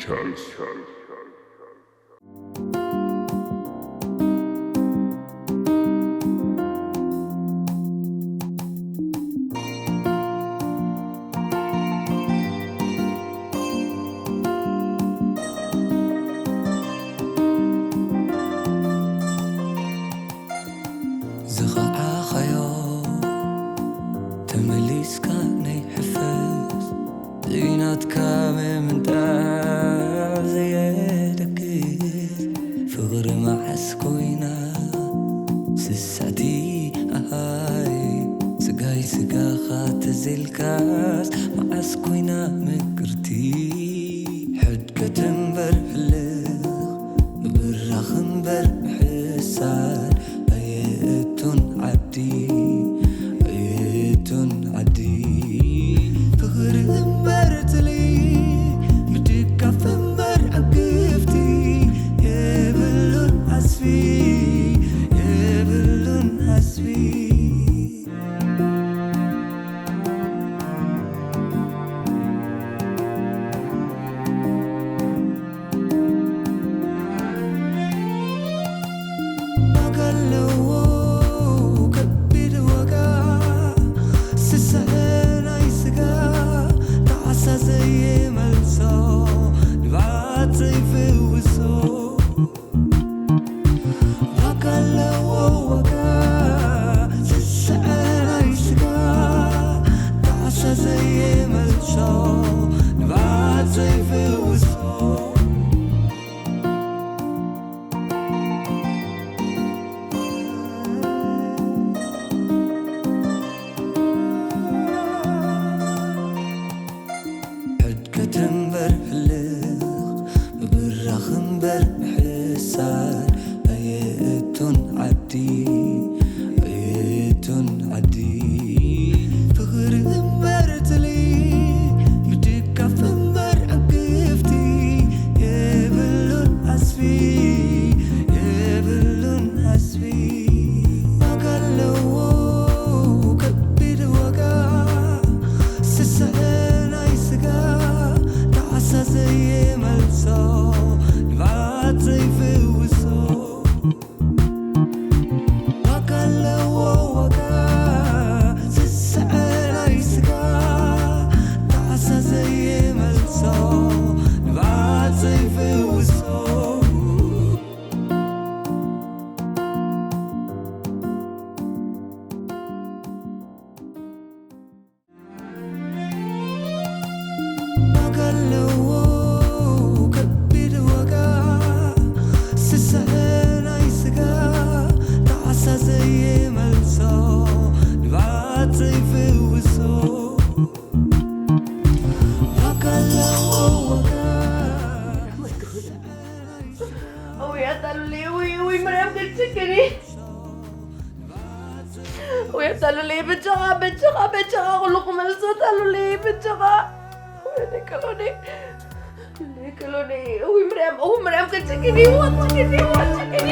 Curse. ዝኸዓኻዮ ተመሊስካ ናይ ሕፈስ ዘይናትካ ምምንጣር ዘየደግስ ፍቕሪ መዓስ ኮይና ስስዕቲ ኣሃይ ስጋይ ስጋኻ ተዘልካስ መዓስ ኮይና ምቅርቲ ሕድገት እምበር ሕልኽ ምብራኽ እምበር ምሕሳር ኣየእቱን ዓዲ ኣየእቱን ዓዲ ፍቕሪ እምበር ትሊ ምድጋፍ እምበር ዕግፍቲ የብሉን ዓስቢ የብሉን ዓስቢ ዋጋ ኣለዎ ከቢድ ዋጋ ስስዐ ናይ ስጋ ጣዕሳ ዘይመልሶ ንብዓት ዘይፍውሶ ዋጋ ኣለዎ ዋጋ ስስዐ ናይ ስጋ ጣዕሳ ዘይመልሶ ንብዓት ዘይፍውሶ ሕድገት እምበር ሕልኽ ምብራኽ እምበር ምሕሳር ኣየእቱን ዓዲ ኣየእቱን ዓዲ ፍቕሪ እምበር ትሊ ምድጋፍ እምበር ዕግፍቲ የብሉን ዓስቢ የብሉን ዓስቢ ዋጋ ኣለዎ ከቢድ ዋጋ ስስዐ ናይ ስጋ ጣዕሳ ዘይመልሶ ንብዓት ዘይፍውሶ ዋጋ ኣለዎ ዋጋ ስስዐ ናይ ስጋ ጣዕሳ ዘይመልሶ ንብዓት ዘይፍውሶ ዋጋ ኣለዎ ከቢድ ዋጋ ስስዐ ናይ ስጋ ጣዕሳ ዘይመልሶ ንብዓት ዘይፍውሶ ዋጋ ኣለዎ ዋጋ ወይ ኣታሉለይ ወይ ወይ መርያም ገድችክኒ ወይ ኣታሉለይ በጃኻ በጃኻ በጃኻ ኩሉ ክመልሶ ኣታሉለይ በጃኻ ወይ ደቀሎኔ ደቀሎኔ ወይ መርያም ወይ መርያም ገድችክኒ ዋችክኒ ዋችክኒ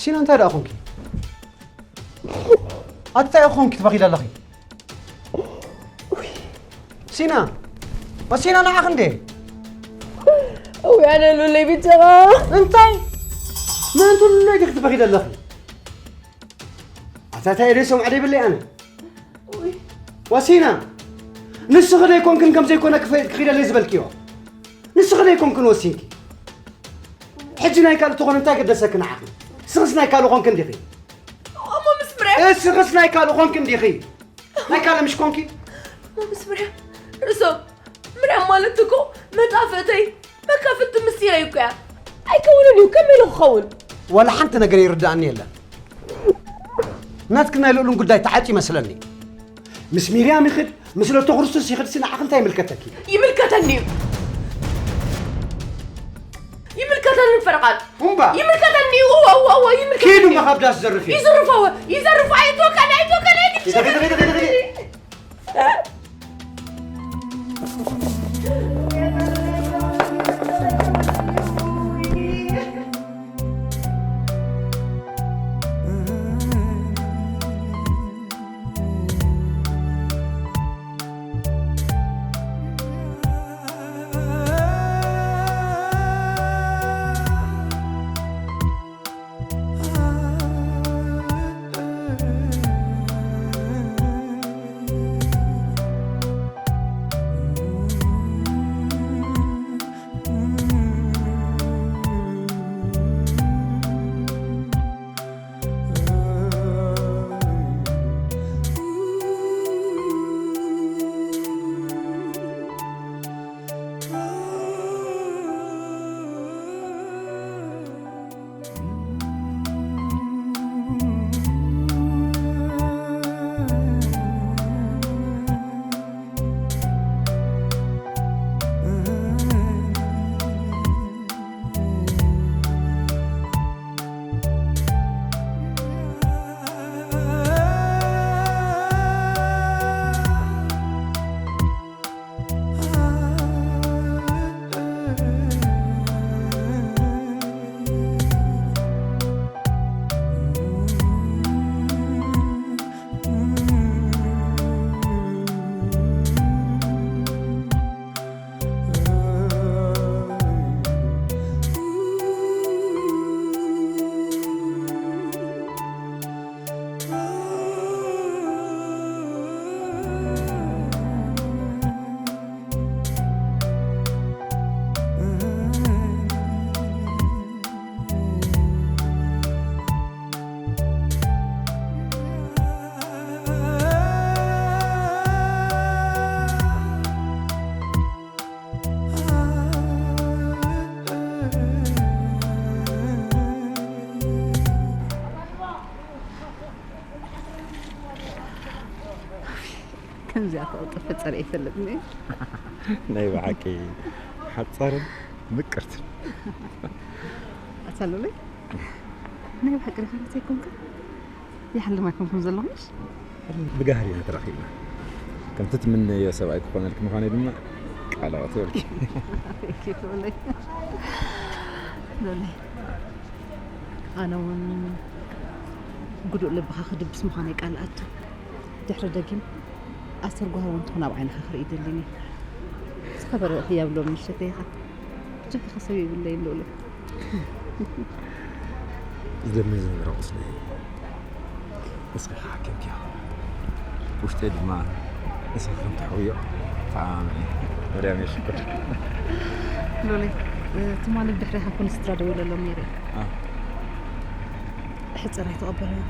ሲና እንታይ ደኣ ኾንኪ? ኣቲ እንታይ ኢኺ ኾንኪ ትበኺ ዘለኺ? ሲና፣ ሲና ንዓኺ እንዴ? እውይ ኣነ ሉለይ ብቻኻ እንታይ ምእንቲ ሉለይ ዲኺ ትበኺ ዘለኺ? ታታይ ደይ ሰምዓ ደይ ብለይ ኣነ። ዋሲና፣ ንስኺ ደይ ኮንክን ከም ዘይኮነ ክፈ-፣ ክኺደለይ ዝበልክዮ? ንስኺ ደይ ኮንክን ወሲንኪ? ሕጂ ናይ ካልእ ተኾነ እንታይ ገደሰኪ ንዓኺ? ንስኽስ ናይ ካልእ ኮንክን ዲኺ? እሞ ምስ ምረ-፣ እስኽስ ናይ ካልእ ኮንክን ዲኺ? ናይ ካልእ ምሽ ኮንኪ? እሞ ምስ ምረ-፣ ርእሶም፣ ምርያም ማለት እኮ መጣፍእተይ፣ መካፍልቲ ምስጢረይ እኮ እያ። ኣይከውንን እዩ፣ ከመይ ኢሉ ክኸውን? ዋላ ሓንቲ ነገር ይርዳእኒ የለን። ናትክን ናይ ልኡልን ጉዳይ ተዓጽዩ ይመስለኒ። ምስ ሚርያም ይኽድ፣ ምስ ለቶ ክርስቶስ ይኽድ፣ ሲ ንዓኺ እንታይ ይምልከተኪ? ይምልከተኒ እዩ። ይምልከተኒ ፈረቓል። እምባ። ይምልከተኒ እዩ። እወ፣ እወ፣ እወ፣ ይምልከተኒ ኪዱ እዩ። መኻብ ዳስ ዘርፍ እዩ። ይዝርፍ፣ እወ፣ ይዘርፍ። ኣይትወቀኒ፣ ኣይትወቀኒ፣ ኣይትወቀኒ። ይዘርፍ፣ ይዘርፍ፣ ይዘርፍ፣ ይዘርፍ። ከምዚኣ ተቐልጥፍ ፈጸረ ይፈልጥኒ። ናይ ብሓቂ ሓጻርን ምቅርትን። ኣታ ሉለይ፣ ናይ ብሓቂ ሪኸ ዘይኮንካ? ይሓልም ኣይኮንኩን ዘለኹምሽ? ብጋህሪ ኢና ተራኺብና። ከምቲ ትምነዮ ሰብኣይ ክኾነልኪ ምዃነይ ድማ ቃል ኣወትየልኪ። ኬፍ ሉለይ። ሉለይ። ኣነ እውን ግዱእ ልብኻ ክድብስ ምዃነይ ቃል ኣቱ። ድሕሪ ደጊም ኣስተርጓሚ እውን ትኹን ኣብ ዓይንኻ ክርኢ ደሊኒ። ዝኸበረ ህያብ ሎም ምሸተይ ኢኻ። ብጀካኻ ሰብ የብለይን ሉለይ። ዝደሚ ዝነበረ ቁስለይ ንስኺ ሓኪምኪ ኢኺ። ውሽጠይ ድማ ንስኺ ከም ትሕውዮ ተኣማመኒ። መርያም የሽኩር። ሉለይ፣ ትማሊ ብድሕሪኻ ኮንስትራ ደዊለሎም ነይረ። አ። ሕጽር ኣይተቐበልዎን።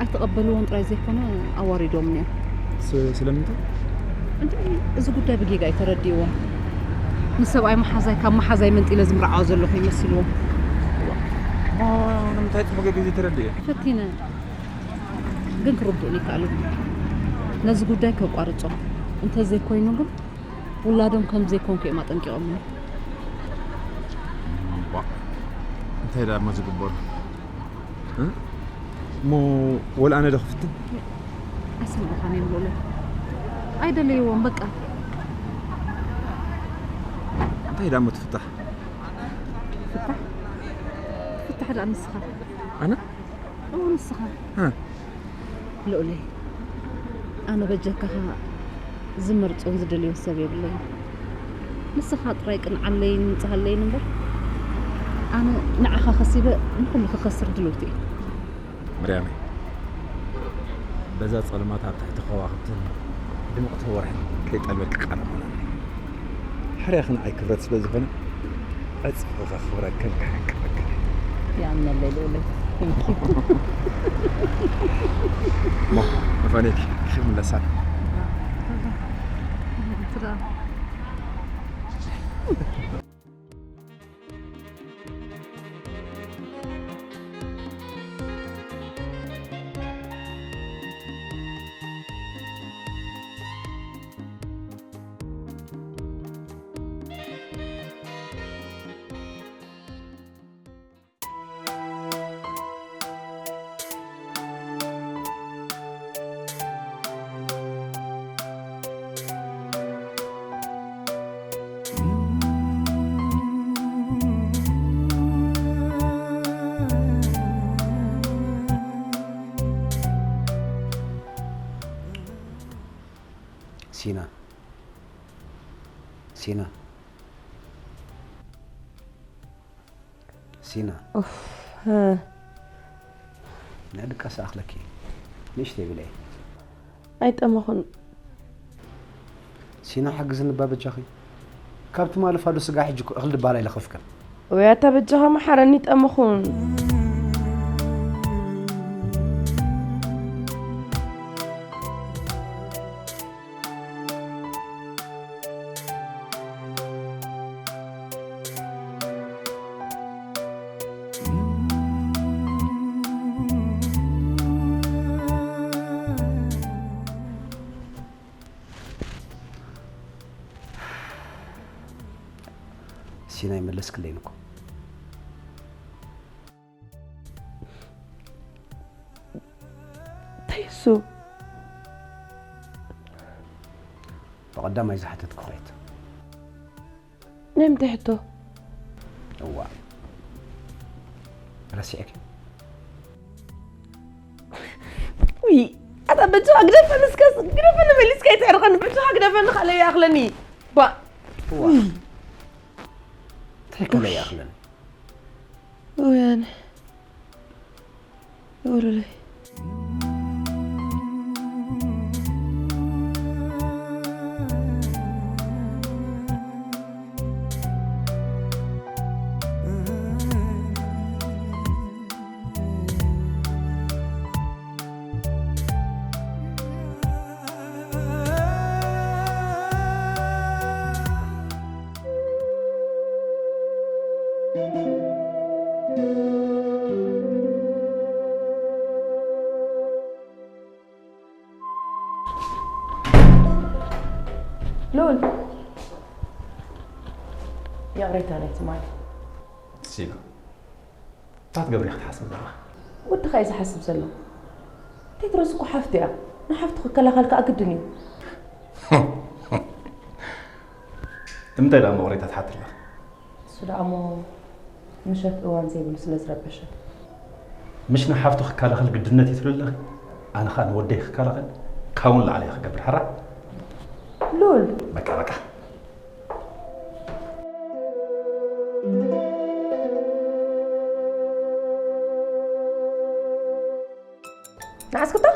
ኣይተቐበልዎን ጥራይ ዘይኮነ ኣዋሪዶምን እዮም። ስ-፣ ስለምንታይ? እንደ እዚ ጉዳይ ብጌጋ እዩ ተረዲእዎም። ንሰብኣይ መሓዛይ ካብ መሓዛይ መንጢለ ዝምርዓዎ ዘለኹ ይመስልዎም። እዋ። እሞ ንምንታይ ጽቡቕ ጌጋ ዘይተረድእ? ፈቲነ፣ ግን ክርድኡኒ ይከኣሉ። ነዚ ጉዳይ ከቋርጾ እንተዘይኮይኑ ግን ውላዶም ከም ዘይኮንኩ እዮም ኣጠንቂቖምኒ። እዋ። እንታይ ደኣ እሞ ዝግበሩ? እ? እሞ ወላ ኣነ ዶ ክፍትን? ኣይሰምዑኻን እዮም ሉለይ። ኣይደለይዎም በቃ። እንታይ ደኣ እሞ ትፍታሕ? ፍታሕ? ፍታሕ ደኣ ንስኻ። ኣነ? እዎ ንስኻ። እ። ልኡለይ፣ ኣነ በጀካኻ ዝመርጾን ዝደልዮን ሰብ የብለይን። ንስኻ ጥራይ ቅንዓለይን ምጽሃለይን እምበር፣ ኣነ ንዓኻ ከሲበ ንኹሉ ክኸስር ድልውቲ እየ። መርያመይ፣ በዛ ጸልማት ኣብ ትሕቲ ከዋኽብትን ድምቕቲ ወርሕን ከይጠልበልኪ ቃል እኾነኒ። ሕርያኺ ንዓይ ክብረት ስለ ዝኾነ፣ ዕጽፊ ከኽብረክን ክሕቅረክን እየ። የቐንየለይ ልኡለይ። እሞ፣ መፋነይኪ ክምለሳ። ሲና፣ ሲና፣ ሲና። ኡፍ፣ እ። ናይ ድቃስ ኣኽለኪ። ንእሽተይ ብለይ። ኣይጠመኹን። ሲና፣ ሓግዝኒ እባ በጃኺ። ካብ ትማሊ ፋዶ ስጋ ሕጂ እኮ እኽሊ ድባል ኣይለኸፍክን። ወይ ኣታ በጃኻ መሓረኒ፣ ጠመኹን። ሲና፣ ኣይመለስክለይን እኮ። እንታይ እሱ? ብቐዳማይ ዝሓተትኩ ኾይት። ናይ ምንታይ ሕቶ? እዋ። ረሲዕኪ? ውይ፣ ኣታ በጃኻ ግደፈኒ እስከ፣ ግደፈኒ መሊስካ ይትዕርቐኒ፣ በጃኻ ግደፈኒ ካልእ ይኣኽለኒ። ባ። እዋ። ውይ። እንታይ ካልእ ይኣኽለኒ? ውይ፣ ኣነ። ይበሉለይ። ሉል፣ ይቕሬታ ናይ ትማሊ። ሲና፣ እንታይ ትገብሪ ክትሓስብ ዘለኻ? ወድኻ እዩ ዝሓስብ ዘሎ። ቴድሮስ እኮ ሓፍቱ እያ። ንሓፍቱ ክከላኸል ከኣ ግድን እዩ። ንምንታይ ደኣ መቕሬታ ትሓትሪ ኣለኺ? እሱ ደኣ እሞ ምሸት እዋን ዘይብሉ ስለ ዝረበሸ። ምሽ ንሓፍቱ ክከላኸል ግድነት እዩ ትብሊ ኣለኺ? ኣነ ኸኣ ንወደይ ክከላኸል ካብኡ ንላዕሊ እየ ክገብር። ሕራ? ሉል። በቃ፣ በቃ። ንዓስክታ?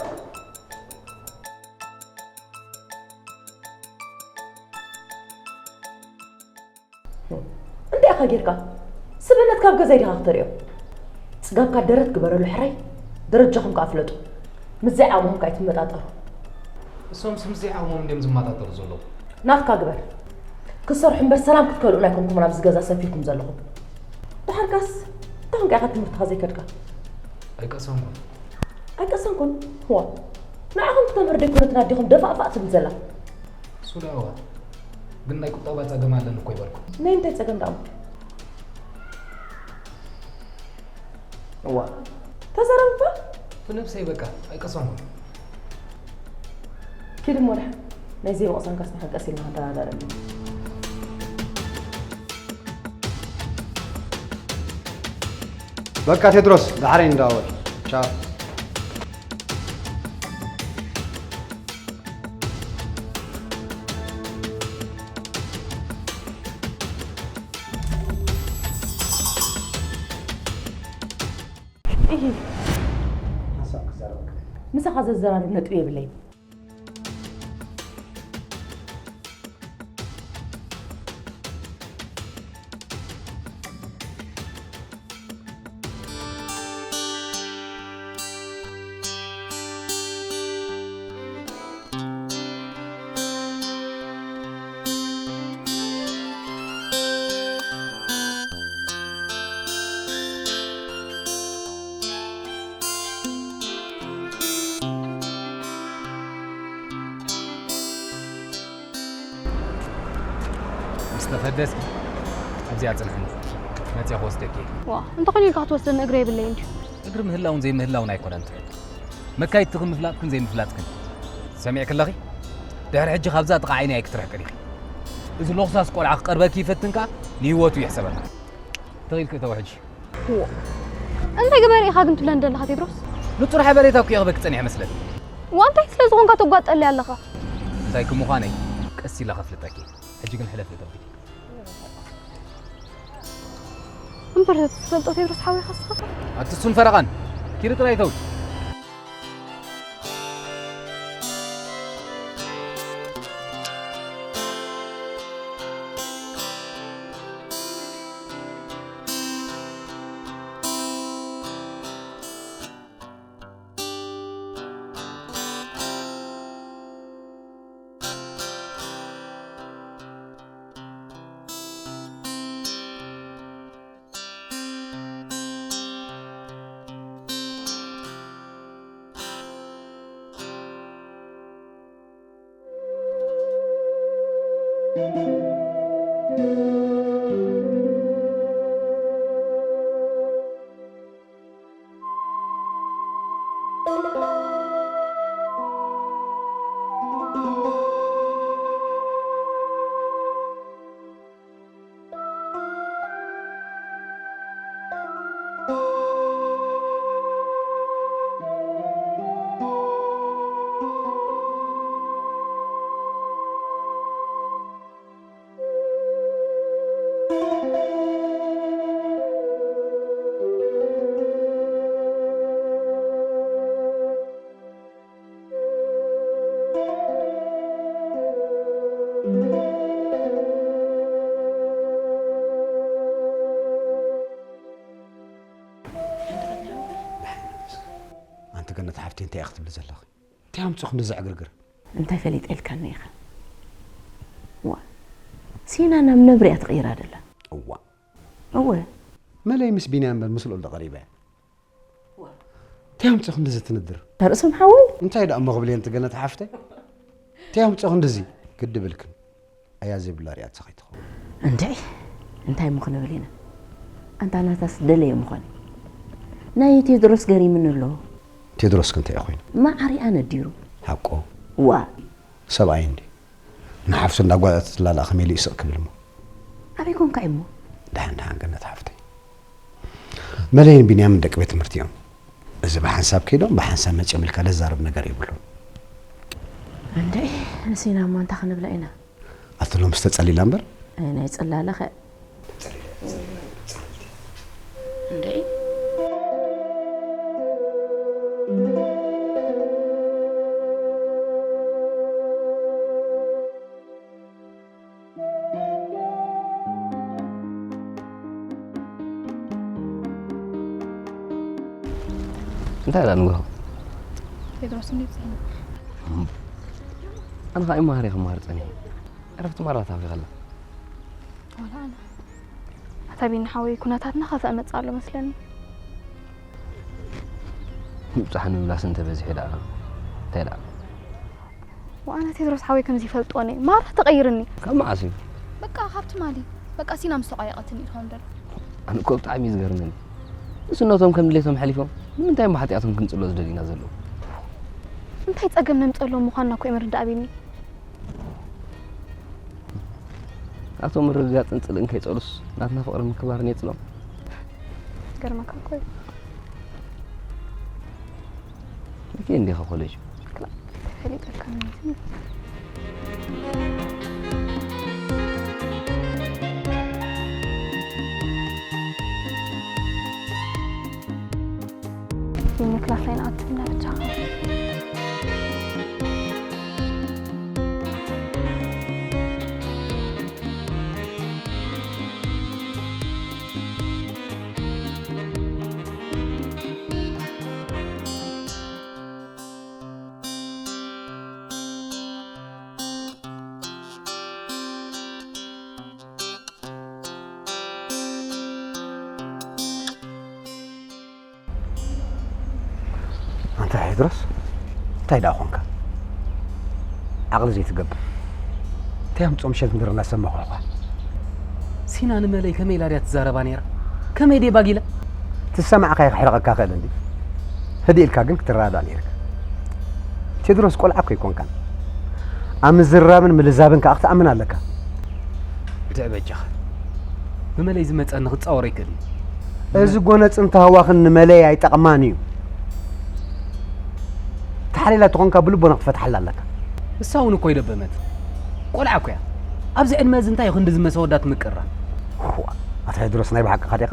እንታይ ኢኻ ጌርካ? ስብእነት ካብ ገዛይ ዲኻ ክተርእዮ? ጽጋብካ ደረት ግበረሉ ሕራይ፣ ደረጃኹም ከኣ ፍለጡ። ምስዚ ዓቕምኹም ከኣ ኣይትመጣጠሩ። እሶምስ ምስዚ ዓቕሞም እንድዮም ዝመጣጠሩ ዘለዉ። ናትካ ግበር። ክትሰርሑ እምበር ሰላም ክትከልኡና ኣይኮንኩምን ኣብዚ ገዛ ሰፊርኩም ዘለኹም። ደሓርካስ እንታይ ኮንካ ኢኻ ትምህርትኻ ዘይከድካ? ኣይቀሰንኩን። ኣይቀሰንኩን? ዋ፣ ንዓኹም ክተምህር ደይኮነትን ኣዴኹም ደፋእፋእ ትብል ዘላ። ሱዳዋ፣ ግን ናይ ቁጠባ ጸገም ኣለኒ እኮ ይበልኩ። ናይ እንታይ ጸገም ደኣ? እዋ። ተዛረብ እባ። ብነብሰይ በቃ፣ ኣይቀሰንኩን። ኪድ እሞ ደሓን። ናይ ዘይምቕሳንካስ ንሓን ቀስ ኢልና ክንደራደረሉ። በቃ ቴድሮስ፣ ደሓር ንደዋወል። ቻው። እሂ። ሓሳብ ክዛረበካ። ምሳኻ ዘዘራርብ ነጥቢ የብለይን። ምስ ተፈደስኪ ኣብዚኣ ጽንሕኒ፣ መጽየ ክወስደኪ እየ። ዋ፣ እንተኾነ ኢልካ ክትወስደኒ እግሪ የብለይን ድዩ? እግሪ ምህላውን ዘይምህላውን ኣይኮነን ትሕት፣ መካይድትኽን ምፍላጥክን ዘይምፍላጥክን። ሰሚዕኪ ኣለኺ? ድሕሪ ሕጂ ካብዛ ጥቓ ዓይኒ ኣይክትርሕቅን ኢኺ። እዚ ሎኽሳስ ቆልዓ ክቐርበኪ ይፈትን ከኣ ንህይወቱ ይሕሰበና። ተኺኢልኪ እተዊ ሕጂ። እንታይ ገበረ ኢኻ ግን ትብለኒ ዘለኻ ቴድሮስ? ንጹር ሓበሬታ እኮ እየ ክበኪ ጸኒሐ መስለኒ። ዋንታይ ስለ ዝኾንካ ተጓጠለይ ኣለኻ? እንታይ ክምዃነይ ቀስ ኢለ ከፍልጠኪ። ሕጂ ግን ሕለፊ እተው ኪዲ። እምበር ትፈልጦ ቴድሮስ ሓወይ ካስኻ? ኣቲ እሱን ፈረቓን ኪዲ ጥራይ ተው። ኣንቲ ገነት ሓፍቲ እንታይ ኢኺ ክትብሊ ዘለኺ? እንታይ ኣምፅኹ እንደዚ ዕግርግር? እንታይ ፈሊጠ ኢልካኒ ኢኻ? ዋ፣ ሲና ናብ ነብሪ እያ ትቕይራ ደላ። እዋ። እወ። መለይ ምስ ቢንያም እምበር ምስ ልኡል ዶ ቀሪበ? እንታይ ኣምፅኹ እንደዚ ትንድር? ርእሶም ሓወይ? እንታይ ደኣ እሞ ክብል እየ ኣንቲ ገነት ሓፍተይ? እንታይ ኣምፅኹ እንደዚ ግዲ ብልክን? ኣያ ዘይብላ ሪኣ ትሰኸይ ትኸውን። እንድዒ፣ እንታይ እሞ ክንብል ኢና? ኣንታ ናታስ ደለየ ምኾነ። ናይ ቴድሮስ ገሪምኒ ኣሎ። ቴድሮስ ከ እንታይ ኮይኑ? ማዕሪኣ ነዲሩ። ሓቆ? ዋ። ሰብኣይ እንዲ ንሓፍቱ እንዳጓዘት ትላላ ከመይ ኢሉ ይስቕ ክብል እሞ? ኣበይ ኮንካ እሞ? ደሓን ደሓን ገነት ሓፍተይ። መለይን ቢንያምን ደቂ ቤት ትምህርቲ እዮም። እዚ ብሓንሳብ ከይዶም ብሓንሳብ መጺኦም ኢልካ ለዛርብ ነገር የብሉን። እንድዒ፣ ንሲና እሞ እንታይ ክንብላ ኢና? ኣቲ ሎምስ ተጸሊላ እምበር። ኣይ፣ ናይ ጽላለ ኸ? እንድዒ። እንታይ ደኣ ንግሆ? ቴድሮስ እንዴት ዜና? ኣነ ኸኣ ይመሃር እየ ክመሃር ጸኒሐ። ዕረፍቲ ማራ ታኺ ኸላ። ዋላ ኣነ። ኣታ ቢኒ ሓወይ፣ ኩነታት እናኸፍአ መጽእ ኣሎ መስለኒ። ምብጻሕ ንምምላስ እንተበዚሑ ደኣ፣ እንታይ ደኣ? ወኣነ ቴድሮስ ሓወይ ከምዚ ይፈልጦኒ፣ ማራ ተቐይርኒ። ካብ መዓስ እዩ? በቃ ካብ ትማሊ። በቃ ሲና ምስ ተቋየቐትኒ እዩ ክኸውን ደሎ። ኣነ እኮ ብጣዕሚ እዩ ዝገርመኒ። ንስነቶም ከም ድሌቶም ሓሊፎም፣ ንምንታይ እሞ ሓጢኣቶም ክንጽሎ ዝደልዩና ዘለዉ? እንታይ ጸገም ነምጸሎም ምዃንና እኮ እዮም ርዳእ ቢኒ። ኣቶ ምርግጋጽን ጽልእን ከይጸሉስ ናትና ፍቕርን ምክባርን የጽሎም። ገርመካ እኮ እዩ። መቼ እንዲኻ ኮሌጅ? ክላ-፣ ተፈሊጠካ ማለት እዩ። ቢኒ ክላስ ኣይንኣቱን ኢና ብቻ። ቴድሮስ፣ እንታይ ደኣ ኾንካ? ዓቕሊ ዘይትገብር። እንታይ ኣምጽኦ ምሸት ምድሪ እናሰማኹ እኳ። ሲና ንመለይ ከመይ ኢላ ድያ ትዛረባ ነይራ? ከመይ ድየ ባጊላ? ትሰማዕካዮ ክሕርቐካ ክእል እንዲ። ህድእ ኢልካ ግን ክትረዳዳእ ነይርካ። ቴድሮስ ቆልዓ እኮ ኣይኮንካን። ኣብ ምዝራብን ምልዛብን ከኣ ክትኣምን ኣለካ። ብድዕ በጃኻ። ብመለይ ዝመጸኒ ክጻወሮ ኣይክእልን። እዚ ጎነጽን ተሃዋኽን ንመለይ ኣይጠቕማን እዩ። ተሓሊላ ተኾንካ ብልቦና ክትፈትሓላ ኣለካ። እሳ እውን እኮ ይደበመት። ቆልዓ እኮ እያ። ኣብዚ ዕድመ እዚ እንታይ እዩ ክንዲ ዝመሰ ወዳ ትምቅራ? ዋእ፣ ኣታ ቴድሮስ ናይ ብሓቅኻ ዲኻ?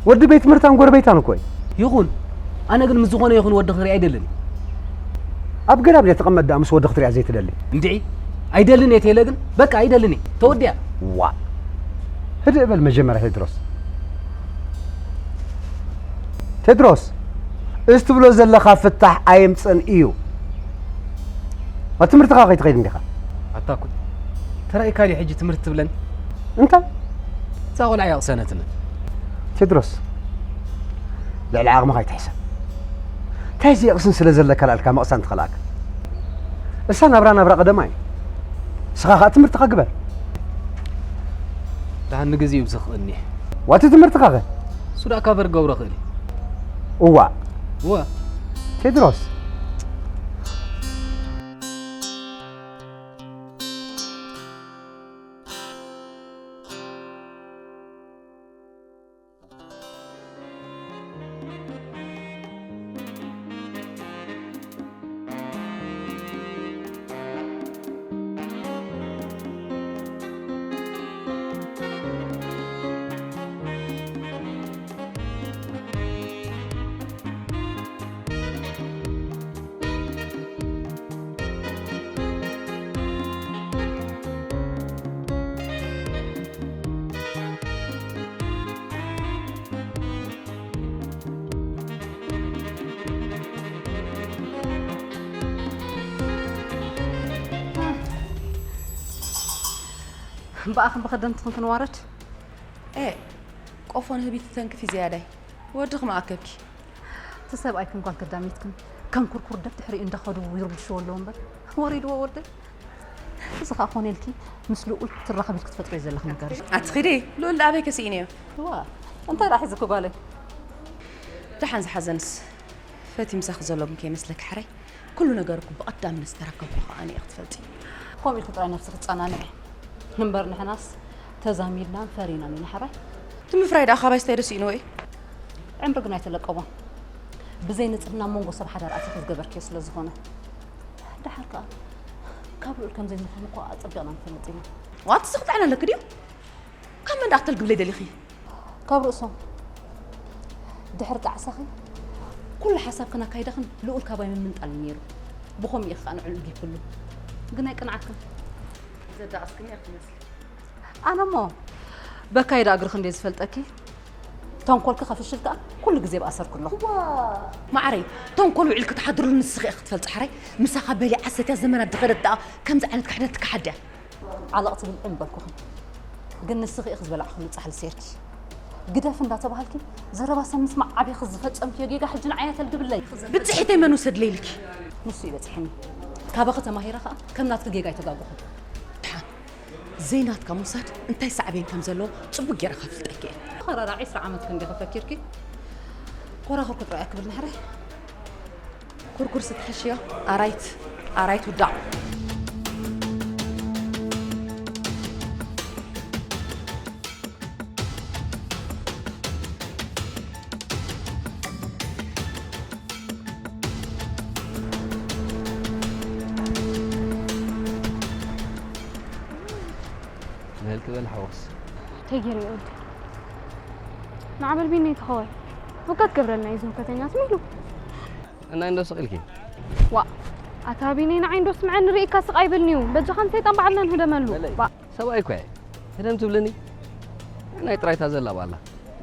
ወዲ ቤት ትምህርታን ጎረቤታን እኮ እዩ። ይኹን። ኣነ ግን ምስ ዝኾነ ይኹን ወዲ ክርኢ ኣይደልን። ኣብ ገዳም ድያ ትቕመጥ ደኣ ምስ ወዲ ክትሪኣ ዘይትደሊ? እንድዒ፣ ኣይደልን እየ ቴለ ግን፣ በቃ ኣይደልን እየ። ተወዲኣ። ዋእ። ህድእ በል መጀመርያ ቴድሮስ። ቴድሮስ፣ እዚ ትብሎ ዘለኻ ፍታሕ ኣየምጽእን እዩ። ኣብ ትምህርትኻ ከይትኸይድ እንዲኻ። ኣታ ኩን። ተራእይካ ድዩ ሕጂ ትምህርቲ ትብለኒ? እንታይ? እዛ ቆልዓ የቕሰነትኒ። ቴድሮስ፣ ልዕሊ ዓቕምኻ ኣይትሕሰብ። እንታይ እዚ የቕስን ስለ ዘለካ ላልካ መቕሳን ትኸልኣካ። እሳ ናብራ ናብራ ቀደማ እዩ። ንስኻ ኸኣ ትምህርትኻ ግበር። ደሓን ንግዜኡ ብዝኽእልኒ። ዋቲ ትምህርትኻ ኸ? እሱ ደኣ ካቨር ክገብሮ እኽእል እየ። እዋእ። እወ። ቴድሮስ። እምበኣኽን ብኸደምትኽን ክንዋረድ? ኤ፣ ቆፎ ንህቢት ትተንክፊ ዝያዳይ። ወድኺ መኣከብኪ። እቲ ሰብኣይክን ጓል ከዳሚትክን ከም ኩርኩር ደብ ድሕሪኡ እንዳኸዱ ይርብሽዎ ኣለዉ እምበር፣ ወሪድዎ ወደይ። እዚ ኸኣ ኮነ ኢልኪ ምስ ልኡል ክትራኸቢ ኢልኪ ትፈጥርዮ ዘለኺ ነገር እዩ። ኣቲ ኺዲ፣ ልኡል ደኣ ኣበይ ከስኢንዮ? እዋ፣ እንታይ ደኣ ሒዙኪ ጓለይ? ደሓን ዝሓዘንስ፣ ፈትዩ ምሳኺ ዘሎ ግን ከይመስለኪ ሕራይ። ኩሉ ነገር እኮ ብቐዳምነት ዝተረከብኩ ከኣ ኣነ እየ ክትፈልጢ። ከምኡ ኢልኪ ጥራይ ነብስኺ ጸናንዒ። እምበር ንሕናስ ተዛሚድናን ፈሪናን ኢና ሕራይ። እቲ ምፍራይ ደኣ ካባይ ስታይ ዶ ስኢንዎ እዩ? ዕምሪ ግን ኣይተለቀቦን። ብዘይ ንጽህና መንጎ ሰብ ሓዳር ኣቲኺ ዝገበርክዮ ስለ ዝኾነ። ደሓር ከኣ ካብ ልኡል ከም ዘይንኾን እኮ ኣጸቢቕና ንፈልጥ ኢና። ዋት ስኽጥዕና ኣለኪ ድዩ? ካብ መን ደኣ ክትልግብለይ ደሊኺ? ካብ ርእሶም። ድሕሪ ጣዕሳኺ ኩሉ ሓሳብክን ኣካይዳኽን ልኡል ካባይ ምምንጣል እዩ ነይሩ። ብኸምኡ ኢኺ ከኣ ንዕኡ ኣልጊብክሉ። ግን ኣይቅንዓክን። ዘዳቕስክኒ እያ ትመስሊ። ኣነ እሞ በካይዳ እግርኺ እንድየ ዝፈልጠኪ። ተንኮልኪ ከፍሽል ከኣ ኩሉ ግዜ ብኣሰርኩ ኣለኹ። ማዓረይ፣ ተንኮል ውዒልኪ ትሓድርሉ ንስኺ ኢኺ ክትፈልጢ ሓራይ። ምሳኻ በሊዓ ሰትያ ዘመናት ዝኸደት ደኣ ከምዚ ዓይነት ክሕደት ትከሓድ ድያ? ዓለቕቲ ብልዒ ምበልኩኽን። ግን ንስኺ ኢኺ ዝበላዕክሉ ጻሕሊ ሰይርኪ። ግደፊ እንዳተባሃልኪ ዘረባ ሰብ ምስማዕ ዓቢኺ ዝፈጸምክዮ ጌጋ ሕጂ ንዓይ ኣተልግብለይ። ብጽሒተይ መን ውሰድለይ ኢልኪ? ንሱ እዩ በጺሕኒ። ካባኺ ተማሂረ ኸኣ ከም ናትኪ ጌጋ ኣይተጋገኹን። ደሓን ዘይናትካ ምውሳድ እንታይ ሳዕቤን ከም ዘለዎ ጽቡቕ ገይረ ከፍልጠኪ እየ። ኸረራ ዒስራ ዓመት ክንዲ ከፈኪርኪ ኮራኹርኩ ጥራይ ክብል ናሕራይ። ኩርኩር ስትሕሽዮ ኣራይት ኣራይት ውዳቕ። ንህልክ በል ሓወስ። ተገይሩ ይወድ። ንዓበል ቢኒ ተኸወል። ወካ ትገብረልና እዩ ዝምከተኛ ትሚሉ። እናይ እንዶ ስቕ ኢልኪ። ዋ፣ ኣታ ቢኒ ንዓይ እንዶ ስምዐኒ ርኢካ ስቕ ኣይበልኒ እዩ። በጃኻ ንሰይጣን ባዕልና ንህደመሉ። በለይ። ባ- ሰብኣይ እኮ እየ። ህደም ትብልኒ? ናይ ጥራይታ ዘላ ባላ።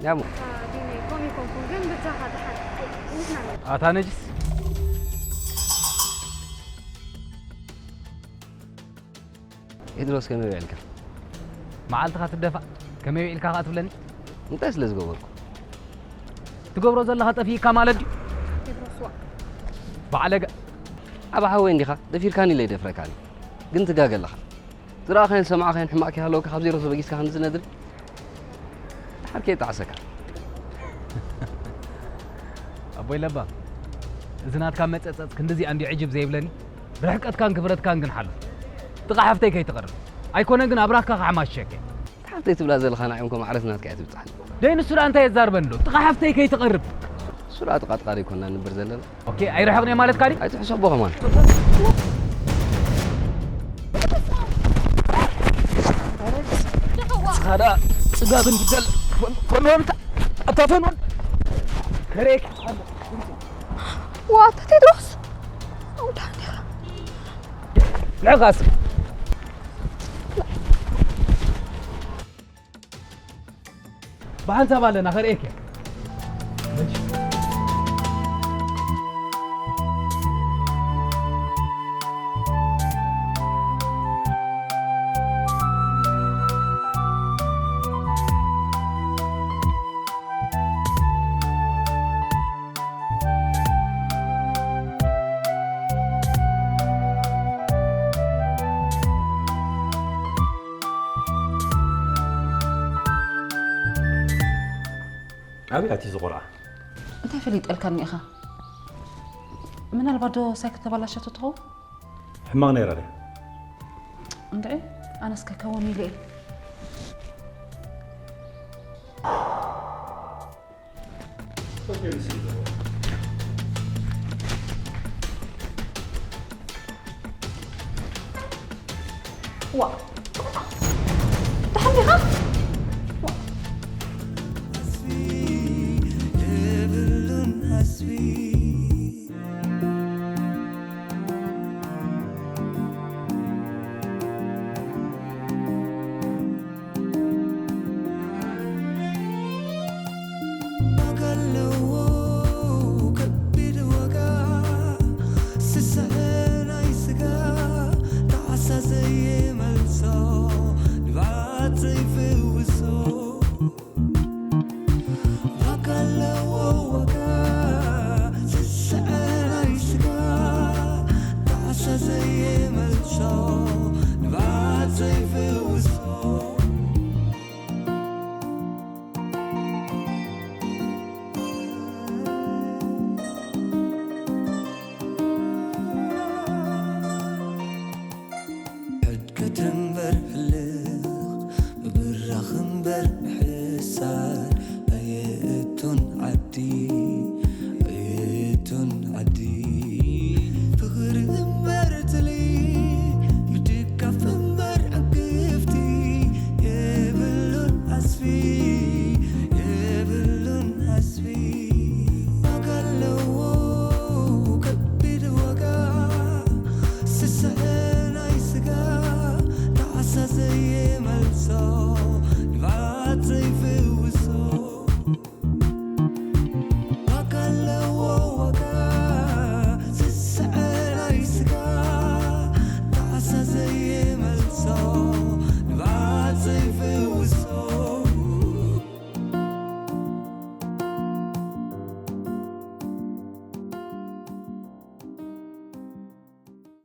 ያሞ። ኣታ ቢኒ፣ ኮም ይኮንኩን ግን በጃኻ ደሓን። ኣይ፣ ንሕና ኣታ ነጅስ። ቴድሮስ ከመይ ውዒልካ? መዓልትኻ ትደፋእ፣ ከመይ ውዒልካ ከኣ ትብለኒ? እንታይ ስለ ዝገበርኩ? ትገብሮ ዘለኻ ጠፊእካ ማለት ድዩ? ቴድሮስ፣ ዋ፣ በዓለጋ። ዓቢ ሓወይ እንዲኻ፣ ደፊርካኒ ኢለ ይደፍረካኒ። ግን ትጋገ ኣለኻ። ዝረኣኻዮን ዝሰማዕኻዮን ሕማቕ ከይሃለወካ ካብ ዜሮ ተበጊስካ ክንዲ ዝነድሪ። ድሓር ከየጣዕሰካ። ኣቦይ ለባ፣ እዚ ናትካ መጸጸጽ ክንድዚኣ እንዲ ዕጅብ ዘይብለኒ፣ ርሕቀትካን ክብረትካን ግን ሓሉ። ጥቓ ሓፍተይ ከይትቐርብ። ኣይኮነ ግን ኣብራካ ክሓማሽሸከ። ሓፍተይ ትብላ ዘለኻ ንዓይ እንኮ ማዕረት ናትካ እያ ትብጻሕኒ። ደይ ንሱ ደኣ እንታይ የዛርበኒ ኣሎ? ጥቓ ሓፍተይ ከይትቐርብ። እሱ ደኣ ጥቓ ጥቓ ደይኮንና ንንበር ዘለና። ኦኬ፣ ኣይርሕቕን እየ ማለትካ ድዩ? ኣይትሕሰቦ ከማን። ንስኻ ደኣ ጽጋብ እንዲዘል ፈንወንታ ኣታ ፈንወን ከሬክ። ዋ ኣታ ቴድሮስ ኣውዳኒ ኢኻ። ልዕቃስ ብሓንሳብ ኣለና ከርእየክ እየ። ኣበይ ኣትዩ እዚ ቆልዓ? እንታይ ፈሊጠልካ እኒኢኻ? ምናልባት ዶ ሳይክል ተባላሸቶ ትኸውን? ሕማቕ ነይራ ድያ? እንድዒ ኣነስ ከከውን ኢለ እየ። ዋ ደሓን ዲኻ? ዋጋ ኣለዎ ከቢድ ዋጋ ስስዐ ናይ ስጋ ጣዕሳ ዘይመልሶ ንብዓት ዘይፍውሶ ዋጋ ኣለዎ ዋጋ ስስዐ ናይ ስጋ ጣዕሳ ዘይመልሶ ንብዓት ዘይፍውሶ ሕድገት እምበር ሕልኽ ምብራኽ እምበር ምሕሳር ኣየእቱን ዓዲ ኣየእቱን ዓዲ ፍቕሪ እምበር ትልይ ምድጋፍ እምበር ዕግፍቲ የብሉን ዓስቢ የብሉን ዓስቢ ዋጋ ኣለዎ ከቢድ ዋጋ ስስዐ ናይ ስጋ ጣዕሳ ዘይመልሶ